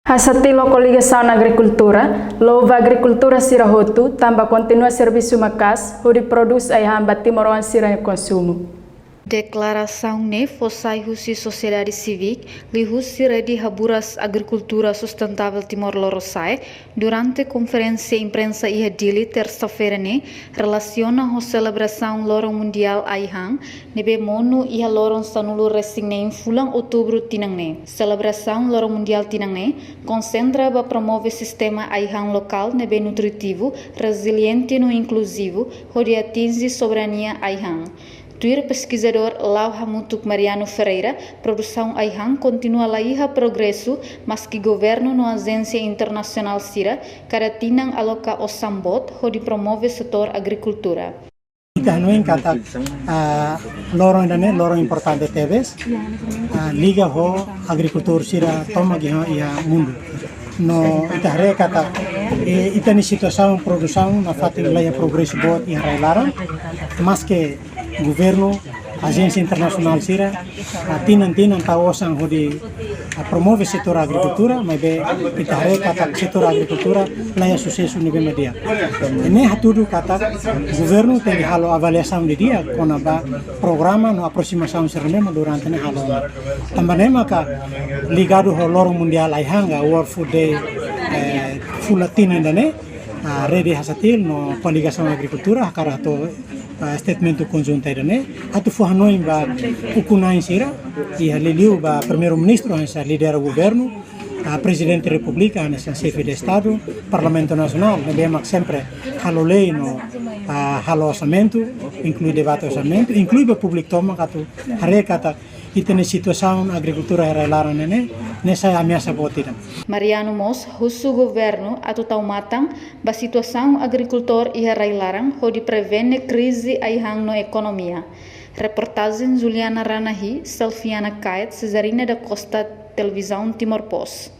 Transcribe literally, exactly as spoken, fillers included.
Hasatil ho koligasaun agrikultura, louva agrikultór sira hotu, tanba kontinua servisu maka'as, hodi prodús ai-han ba timoroan sira-nia konsumu. Deklarasaun ne'e fó sai husi sosiedade sivil, liuhusi Rede Haburas Agrikultura Sustentável Timor Lorosa'e, durante konferénsia imprensa iha Dili, tersa-feira ne'e, relasiona ho selebrasaun Loron Mundiál Ai-han, ne'ebé monu iha loron sanulu-resin-neen fulan Outubru tinan ne'e. Selebrasaun Loron Mundiál tinan ne'e konsentra ba promove sistema ai-han lokál ne'ebé nutritivu, reziliente no inkluzivu, hodi atinje soberania ai-han. Tuir peskizadór Lau Hamutuk Mariano Ferreira, produsaun ai-han kontinua la iha progresu, maski governu no ajénsia internasionál sira kada tinan aloka osan boot hodi promove setór agrikultura. Ita hanoin katak, ah, loron ida-ne'e loron importante tebes, ah, liga ho agrikultór sira tomak iha, iha mundu. No ita haree katak, eh, ita-nia situasaun produsaun nafatin la iha progresu boot iha rai-laran, maski governu, ajénsia internasionál sira, ah, tinan-tinan tau osan hodi, ah, promove setór agrikultura, maibé ita haree katak setór agrikultura la iha susesu ne'ebé mak di'ak. Ne'e hatudu katak governu tenke halo avaliasaun didi'ak kona-ba programa no aprosimasaun sira-ne'e mak durante ne'e halo. Tanba ne'e maka ligadu ho Loron Mundiál Ai-han ka World Food Day, eh, fulan tinan ida-ne'e, ah, Rede Hasatil no Koligasaun Agrikultura hakarak hato'o, ah, statement konjuntu ida-ne'e, atu fó hanoin ba ukun-na'in sira, iha liuliu ba Primeiru-Ministru hanesan lidera governu, ah, Prezidente Repúblika hanesan Xefe de Estadu, Parlamentu Nasionál ne'ebé mak sempre halo lei no, ah, halo orsamentu, inklui debate orsamentu, inklui ba públiku tomak atu haree katak ita-nia situasaun agrikultura iha rai-laran ne'e, ne'e sai ameasa boot ida. Mariano mós husu governu atu tau matan ba situasaun agrikultór iha rai-laran hodi prevene krize ai-han no ekonomia. Reportajen Juliana Ranahi, Selfiana Kaet, Cesarina da Costa, Televizaun Timor Post.